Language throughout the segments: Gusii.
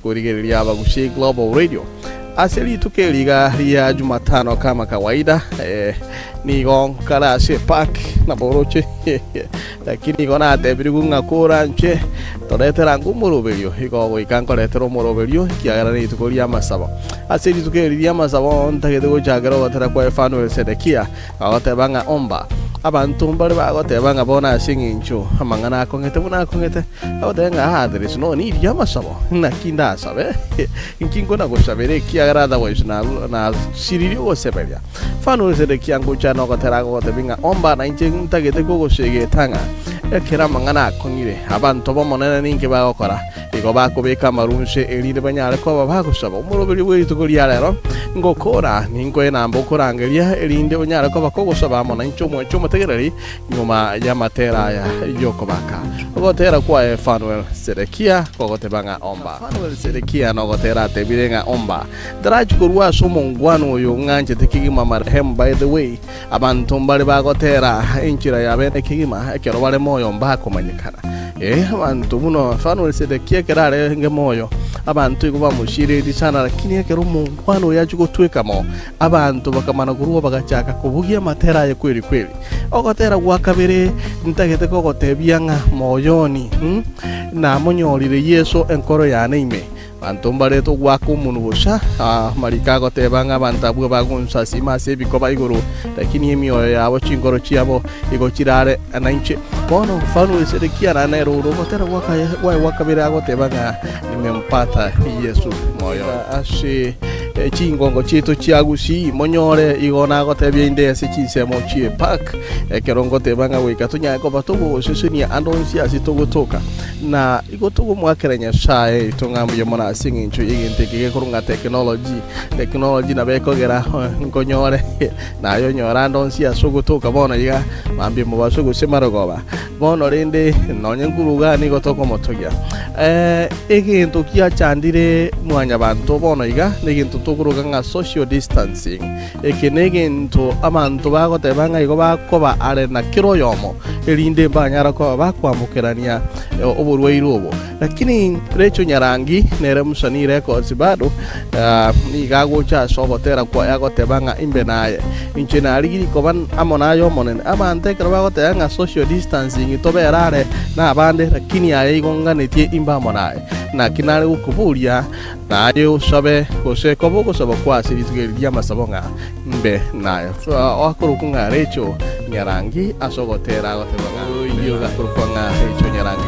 Korigereria Abagusii Global Radio ase rituko eri iga ria Jumatano kama kawaida eh, nigo nkare ase epark nabo oroche lakini igo natebirigwe ng'a koranche toretera ango omoroberio igo goika nkoretera omoroberio ekiagera nerituko ri'amasabo. Ase rituko eri ri'amasabo ntagete gochakera ogotera kwa Efanuel Sedekia Bagoteba ng'a omba. Abanto mbare bagoteba ng'a bono ase engencho amang'ana akong'ete buna akong'ete, bagoteba ng'a ah, there is no need y'amasabo, naki ndasabe? Inki nkona gosabera ekiagera otherwise nasiririe ogoseberia? Mfano Zedekia ngocha nogotera agogotebia ng'a omba, na inche ntagete kogosegeta ng'a ekero amang'ana akong'ire, abanto b'Omonene ninki bagokora? Igo bakobeka amaru inse, erinde banyare koba bagosaba omoroberio bwe rituko ria rero. Ngokora, ninkoe enamba okorangeria, erinde onyare koba kogosaba amo nainche omwanche omotegereri nyuma y'amatera aya y'okobaka. Ogotera kwaye Fanuel Sedekia kogoteba ng'a Omba. Fanuel Sedekia nogotera atebire ng'a Omba. Ntarachi korwa ase omongwana oyo ng'anchete kegima marehemu by the way, abanto mbare bagotera enchera ya bene kegima ekero bare moyo mbakomanyekana. Ee, abanto buna Fanuel Sedekia ekero arenge moyo, abanto igo bamochieretie sana, lakini ekero omongwana oyo achia gotweka mo, abanto bakamana korwa bagachaka kobugia amatera aye kweri kweri. Ogotera gwa kabere ntagete kogotebia ng'a moyoni, hmm, namonyorire Yeso enkoro yane ime. Abanto mbarete ogoaka omonwa bosa, amariko agoteba ng'a abanto abwo bagonsasima ase ebikoba igoro, lakini emioyo yabo chinkoro chiabo igo chirare nainche. Bono Fanuel Sedekia na nere ore ogotera gwaye gwa kabere agoteba ng'a nimempata Yesu moyo. Ase chingongo chiaito chia Gusii monyore igo nagotebia inde ase chinsemo chie park ekero ngoteba ng'a goika tonyare koba togosesenia ande onsi ase togotoka na Igo togomoakera Nyasae oito ng'a mbuya mono ase engencho y'egento eke gekorwa ng'a technology. Technology nabo ekogera nkonyore naye onyore ande onsi ase ogotoka bono iga mambia mobaso gose marogoba. Bono rende nonye nkuru igaa nigo tokomotogia. Egento giachandire mwanyabanto bono iga negento tokoroka ng'a social distancing. Eke negento abanto bagoteba ng'a igo bakoba are na kera oyomo, erinde mbanyara koba bakwambokerania oborwaire obo. Lakini Rachel Nyarangi nere msanii Records bado nigo agocha ase ogotera kwaye agoteba ng'a imbe naye. Inche narigirie koba amo naye Omonene. Abanto ekero bagoteba ng'a social distancing tobere are nabande, lakini aye igo nganetie imbe amo naye. Naki nare gokoboria Na aye osabe, gose koba ogosaba kwa ase rituko eri ri'amasabo ng'a mbe naye. Oakorokwa ng'a Rachel Nyarangi ase ogotera agoteba ng'a oyio gakorokwa ng'a Rachel Nyarangi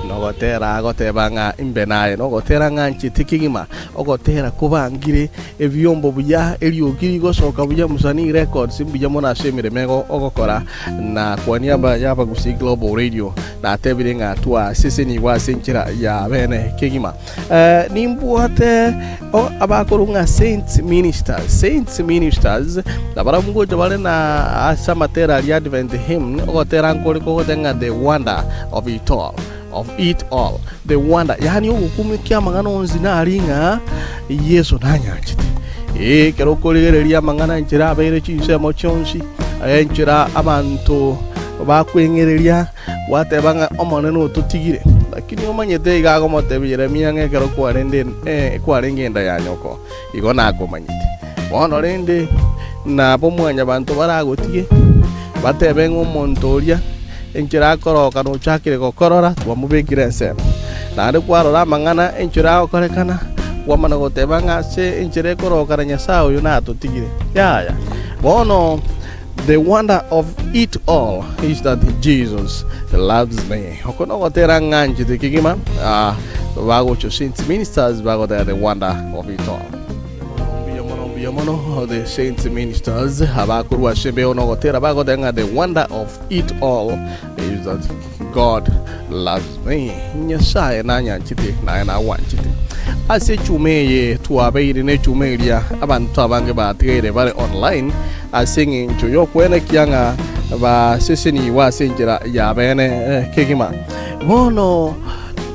nogotera agoteba ng'a imbe naye nogotera ng'a nchete kegima ogotera kobangire ebiombo buya eriogi rigosoka buya Msanii Records mbuya mono ase emeremo ego ogokora na kwa niaba y'Abagusii Global Radio natebire ng'a twasesenigwe ase enchera ya bene kegima. Nimbwate abakorwa ng'a Saints Ministers, Saints Ministers, nabarabwo ngocha bare na ase amatera aria Advent Hymn, ogotera nkore kogoteba ng'a The Wonder of It All, of It All, The Wonder, yaani ogokumia amang'ana onsi nari ng'a Yeso nanyanchete. Ee, ekero okorigereria amang'ana enchera abeire chinsemo chionsi, enchera abanto bakweng'ereria, gwateba ng'a Omonene ototigire. Lakini omanyete iga agomotebia Yeremia ng'a ekero kwarende kwarenge enda ya nyoko, igo nakomanyete. Bono rende nabo mwanyabanto baragotige, batebe ng'a omonto oria enchera akoroka nochakire gokorora, twamobekire ensemo. Naende kwarora amang'ana enchera agokorekana, kwamana goteba ng'a ase enchera ekorokana Nyasae oyo natotigire. Yaya. Bono the wonder of it all is that Jesus loves me. Oko nogotera ng'anchete kegima, ah, bagocha Saints Ministers bagotera the wonder of it all. Mbuya mono, mbuya mono, the Saints Ministers abakorwa ase embeo nogotera bagotera ng'a the wonder of it all is that God loves me. Nyasaye nanyanchete naye nagwanchete. Ase echuma eye twabeire nechuma eria abanto abange batigaire bare online ase eng'encho y'okwenekia ng'a basesenigwe ase enchera ya bene eh, kegima. Bono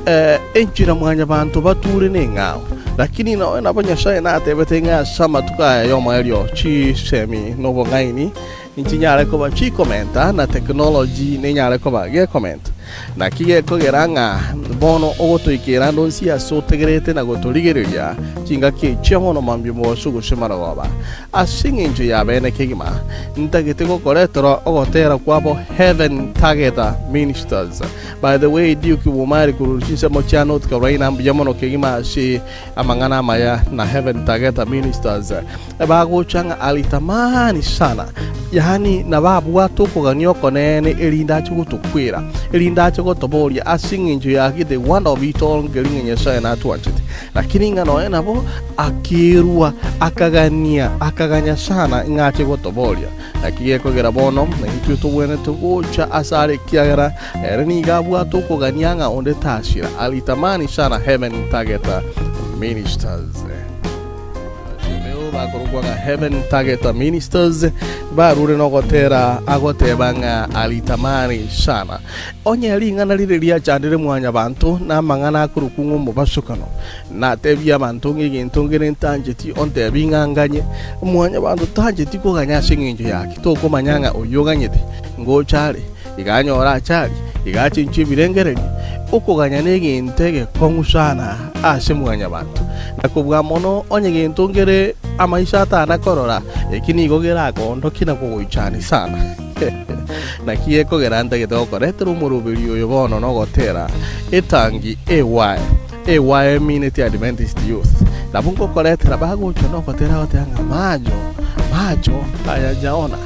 eh, enchera mwanyabanto bature neng'ao, lakini nonya nabo Nyasaye natebete ng'a ase amatuko aya y'omoerio chisemi nobong'aini Nchinyare koba chikomenta, na technology nenyare koba gekomenta. Naki gekogera ng'a bono ogotoikera ande onsi ase otegerete na gotorigereria chingaki echia bono mambia omobaso gose marogoba. Ase engencho y'abeene kegima, ntagete gokoretera ogotera kwabo Heaven Targeter Ministers. By the way, Duke Bumari korwa chinsemo chia North Carolina mbuya mono kegima ase amang'ana amaya na Heaven Targeter Ministers. Bagocha ng'a alitamani sana, yaani nababwate okogania okonene erinde ache gotokwera, erinde ache gotoboria ase engencho yake the wonder of it all nkeri ng'a Nyasaye natwanchete. Lakini ng'a nonya nabo akerua, akagania, akaganya sana ng'a ache gotoboria. Naki gekogera bono naintwe togwenerete gocha asare ekiagera ere nigo abwate okogania ng'a onde tasira. Alitamani sana Heaven Targeter Ministers. Abasomeo bakorokwa ng'a Heaven Targeter Ministers barure nogotera agoteba ng'a alitamani sana. Onye ring'ana rire riachandire mwanyabanto na amang'ana akorokwa ng'a omobasokano, natebie abanto ng'a egento nkere ntancheti ontebi ng'a nganye. Mwanyabanto tancheti koganya ase engencho yaki, tokomanya ng'a oyio oganyete ngocha are, iga anyore achari, iga achenchie ebirengererio. Okoganya negento egekong'u sana ase mwanyabanto, na kobua mono onye gento nkere amaiso atana korora, eki nigo gerakoondokie na kogoichania sana. Naki gekogera ntagete gokoretera omoroberi oyo bono nogotera etangi AY, AY emineti Adventist Youth. Nabwo ngokoretera bagocha nogotera goteba ng'a macho, macho hayajaona.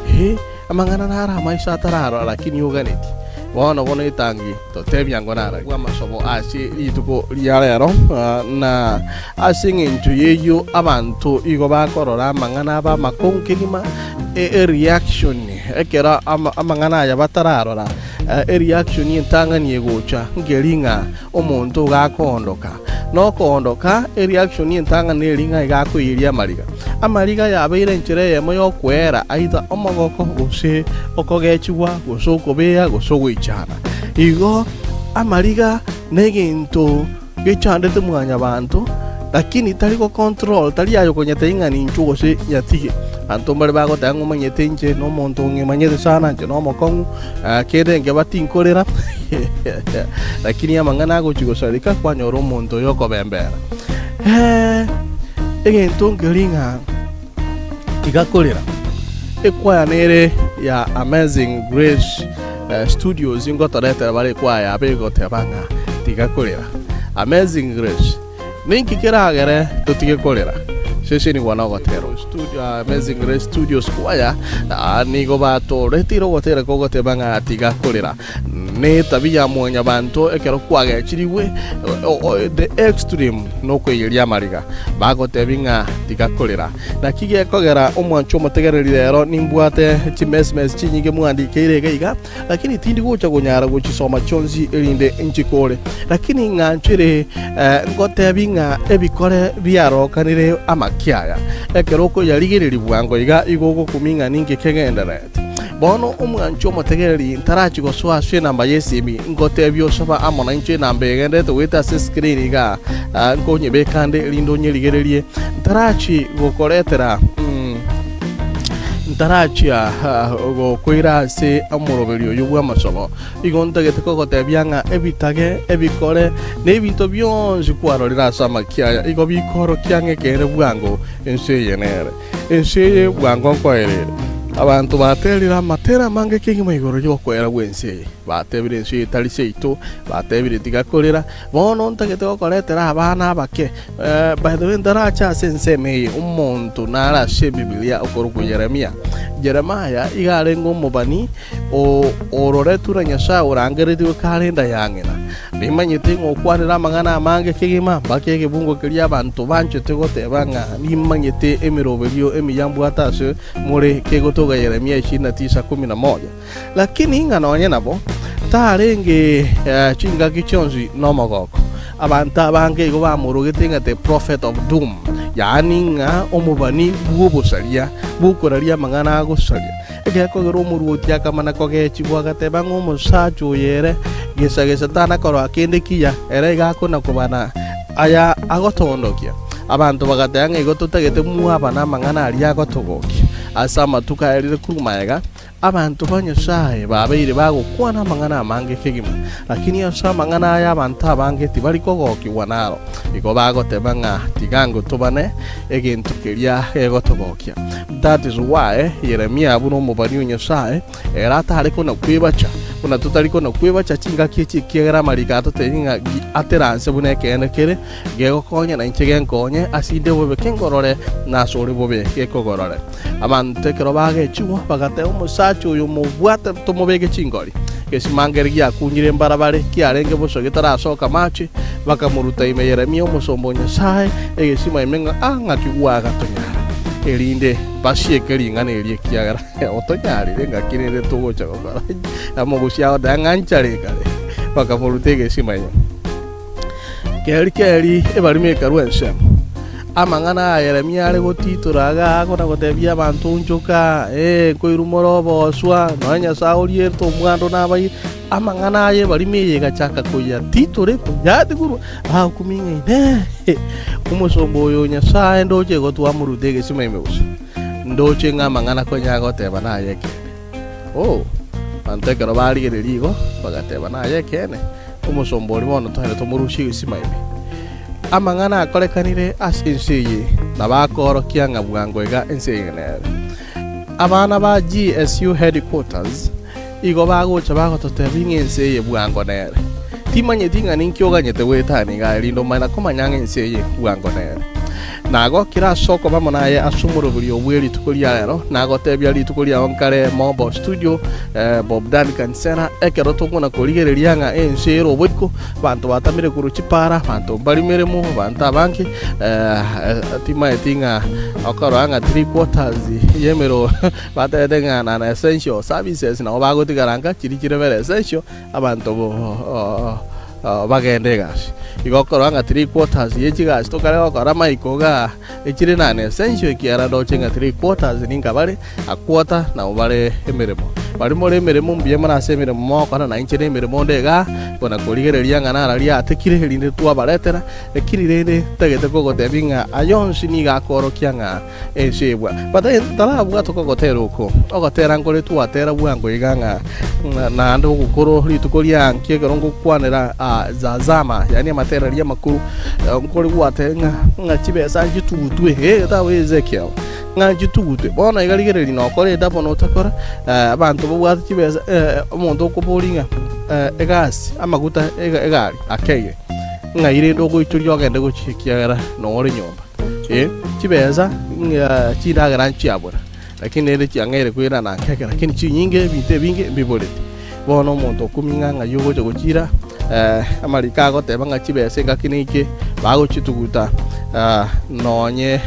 Eh, amang'ana naro amaiso atararora lakini oganeti. Bono bono etangi totebia ngo narari. Bw'amasobo ase rituko ria rero, na ase eng'encho y'eyio abanto igo bakorora amang'ana abo amakong'u kegima, ereaction ekero amang'ana aya batararora, ereaction entang'ani egocha nkeri ng'a omonto iga akoondoka. Nokoondoka, ereaction entang'ani neri ng'a iga akoiyeria amariga. Amariga yabeire enchera eyemo y'okoera either omogoko gose okogechigwa gose okobeya gose ogoichana. Igo amariga negento gechandete mwanyabanto, lakini tari go control, tari aye okonyetebia ng'a ninchwo gose nyatige. Abanto mbare bagoteba ng'a omanyete inche nomonto ong'emanyete sana, inche nomokong'u, kende nkeba tinkorera, lakini amang'ana agochia gosareka kwanyora omonto oyo okobembera. Egento nkeri ng'a tiga korera, ekwaya nere ya Amazing Grace Studios ngotoretera bare ekwaya yabo egoteba ng'a tiga korera. Amazing Grace, ninki keragere totige korera? Sesenigwa nogotera Studio, Amazing Grace Studios Choir nigo batoreteire ogotera kogoteba ng'a tiga korera. Netabia ya mwanyabanto ekero kwagechirigwe the extreme nokoiyeria amariga bagotebi ng'a tiga korera. Naki gekogera omwancho omotegereri rero nimbwate chimesmes chinyinge mwandikeire iga iga lakini tindi gocha konyara gochisoma chionsi erinde nchikore. Lakini ng'anchere ngotebi ng'a ebikore biarokanire amakiaya ekero okoyarigereria bwango iga igo ogokumia ng'a ninki kegendererete. Bono omwanchi omotegereri ntarachi gosoa ase enamba y'esimi, ngotebia osaba amo nainche enamba egenderete goeta ase escreen igaa, nkonyebeka ande erinde onyerigererie. Ntarachi gokoretera ntarachia gokoira ase omoroberi oyio bw'amasomo. Igo ntagete kogotebia ng'a ebitage, ebikore, na ebinto bionsi kwarorire ase amakiaya igo bikoorokia ng'a ekeene bwango ense eye nere. Ense eye bwango nkoerere. Abanto baterire amatera amange kegima igoro y'okoera gw'ense eye. Batebire ense eye tari seito, batebire tiga korera. Bono ntagete gokoretera abana abake. By the way ntarache ase ensemo eye, omonto nare ase Ebibilia okorokwa Yeremia. Jeremiah iga arenge omobani ororetwe na Nyasae orangeretigwe kare enda ya ng'ina. Nimanyete ng'a okwanire amang'ana amange kegima, mpaka egebungo keria abanto banchete goteba ng'a nimanyete emeroberio emiya mbwate ase more, kegotoka Yeremia 29:11. Lakini ng'a nonye nabo, tarenge chingaki chionsi nomogoko. Abanto abange igo bamorogete ng'a the prophet of doom, yaani ng'a omobani bw'obosaria, bw'okoraria amang'ana agosaria. Egekogera omoruoti akamana kogechigwa, agateba ng'a omosacha oyo ere gesa-gesa tana koroa kende kiya, ere iga akona-kobana aya agotoondokia. Abanto bagateba ng'a igo totagete mwabane amang'ana aria agotogokia. Ase amatuko aerire korwa magega. Abanto ba Nyasae babeire bagokwana amang'ana amange kegima, lakini ase amang'ana aya abanto abange tibari kogokigwa naro. Igo bagoteba ng'a tiga ngotobane egento keria gegotogokia. That is why Yeremia buna omobani o Nyasae ere atare kona kwebacha, buna totari kona kwebacha chingaki echi ekiagera amariko atotebie ng'a ateranse buna ekeene kere gegokonya na inche genkonye ase inde bobe kengorore na ase ore bobe gekogorore. Abanto ekero bagechigwa, bagateba, Omosacha oyo mobwate, tomobeke chingori. Egesimangeri giakunyire mbarabare, kiarenge bosa getarasoka amache, bakamoruta ime Yeremia omosomba o Nyasae, egesima ime ng'a, Ah, ng'aki gwagatonyara, erinde basieke ring'ana eri, ekiagera otonyarire, ng'aki rende togocha gokora? Omogusia agoteba ng'a nchare kare, bakamoruta egesima ime. Keri keri ebarimo ekarua ensemo. Amang'ana a Yeremia are gotitora iga agwo na gotebia abanto, Onchoka, ee, nkoirumora obooswa, nonya Nyasae orierete omwando nabaire. Amang'ana aya ebarimo eye egachaka koyatitora ekoyatigurwa, bagokumia ng'a Inee! Omosomba oyo o Nyasae ndoche igo twamoruta egesima ime gose? Ndoche ng'a amang'ana konya agoteba naye ekeene. Oh, abanto ekero barigereria igo, bagateba, Naye ekeene, omosomba oria bono togende tomorusie egesima ime. Amang'ana akorekanire ase ense eye nabo akoorokia ng'a bwango iga ense eye nere. Abana ba GSU headquarters igo bagocha bagototebia ng'a ense eye bwango nere. Timanyeti ng'a ninki oganyete goetania iga erinde omanye na komanya ng'a ense eye bwango nere. Nagokire ase okoba amo naye ase omoroberio bwe rituko ria rero, nagotebia rituko riao nkare Mobo Studio, Bob Duncan Sena, ekero tokona korigereria ng'a ense ere oboiko, abanto batamire korwa chipara, abanto mbari meremo, abanto abange timaeti ng'a okorora ng'a 3/4 y'emero batebete ng'a non essential services nabo bagotigara nka chiria chire very essential, abanto bagende egasi. Igo okorora ng'a 3/4 ye chigasi tokare gokora maiko igaa echire non essential ekiagera ndoche ng'a 3/4 ninka bare a quarter nabo bare emeremo. Baria more emeremo mbuya mono ase emeremo mogokora na inche nemeremo onde igaa kona korigereria ng'a nararia atekire erinde twabaretera lakini rende ntagete kogotebia ng'a aya onsi nigo akoorokia ng'a ense ebwa. But tarabwate okogotera oko, ogotera nkore twatera bwango iga ng'a naende ogokoro rituko ria nki ekero ngokwanera zazama yaani amatera aria amakoro nkore gwateba ng'a ng'a chibesa nchitugutwe eh getabu Ezekiel ng'a nchitugutwe. Bono iga rigereria nokora edouble notakora abanto babwate chibesa omonto okoboria ng'a egasi amaguta egari akeire ng'ai rende ogoichoria ogende gochia ekiagera nore nyomba. Ee, chibesa ng'a chindagera nchiabora, lakini rende chiang'eire koirana nkeke, lakini chinyinge ebinto ebinge mbiboreti. Bono omonto okumia ng'a ng'ai ogocha gochiira, amariko agoteba ng'a chibesa engaki neike bagochituguta nonye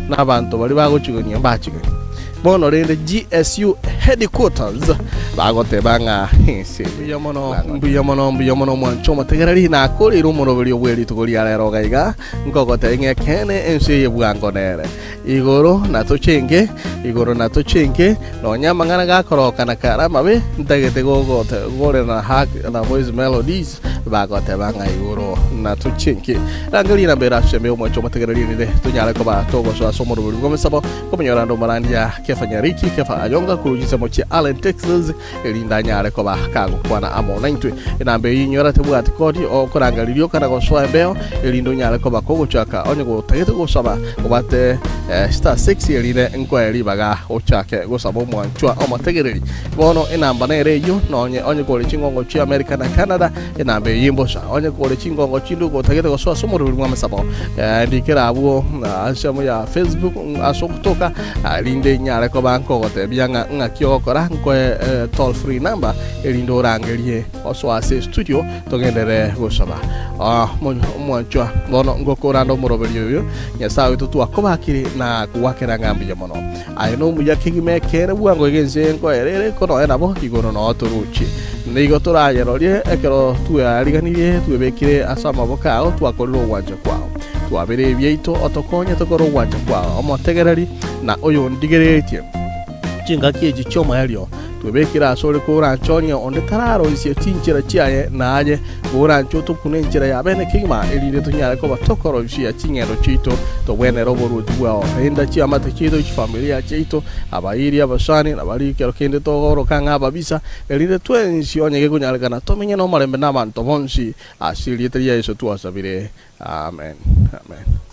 na abanto baria bagochigania mbachiganie. Bono rende GSU headquarters bagoteba ng'a ense Mbuya mono, mbuya mono, mbuya mono mwanche omotegereri, nakoreire omoroberio bwe rituko ria rero iga iga. Nkogotebia ng'a ekeene, ense eye bwango nere. Igoro natochenge, igoro natochenge, nonya amang'ana gakorokana kare amabe, ntagete gogorera Hag na Voice Melodies bagoteba ng'a igoro natochenge. Rangeria inamba ere ase ime omwancho omotegereri erinde tonyare koba togosoa ase omoroberi bw'emesabo, komonyora ande omorandia Kefa Nyariki, Kefa Ayonga korwa chinsemo chia Allen, Texas. erinde anyare koba kagokwana amo naintwe. Enamba eyio inyora tebwati kodi okorangereria okana gosoa embeo, erinde onyare koba kogochaka onye gotagete gosaba obate star six erinde nkoe ribaga ochake gosaba omwanchwa omotegereri. Bono enamba nere eyio nonye onye kore chingongo chia America na Canada enamba eyio imbosa. Onye kore chingongo chinde gotagete gosoa ase omorweri bw'amasabo ndikera abwo ensemo ya Facebook ase ogotoka Erinde inyare koba nkogotebia ng'a ng'aki ogokora, nkoe toll free number erinde orangerie osoe ase estudio togenderere gosaba. Omwanchwa, bono ngokorande omoroberio oyo, Nyasae oito twakobakire na kogwakera ng'a mbuya mono. Aye nomuya kegima ekeene bwango iga ense eye nkoera ere, ko nonya nabo igoro noo torochie. Nigo torayerorie ekero tweariganirie twebekire ase amaboko ao twakorire ogwancha kwao. Twabere ebiaito, otokonye tokore ogwancha kwao. Omotegereri na oyondigereretie chingaki echi chi'omoerio. Twebekire asore koranche onye onde tararoisie chinchera chiaye, na aye koranche otokune enchera ya bene kegima, erinde tonyare koba tokoroisia ching'endo chiaito tobwenere oboruoti bwao. Renda chiamate chiaito, chifamilia chiaito, abairi, abasani, na baria ekero kende togoroka ng'a ababisa, erinde twensi onye gekonyarekana tomenye nomorembe nabanto bonsi. Ase erieta ria Yeso twasabire. Amen. Amen.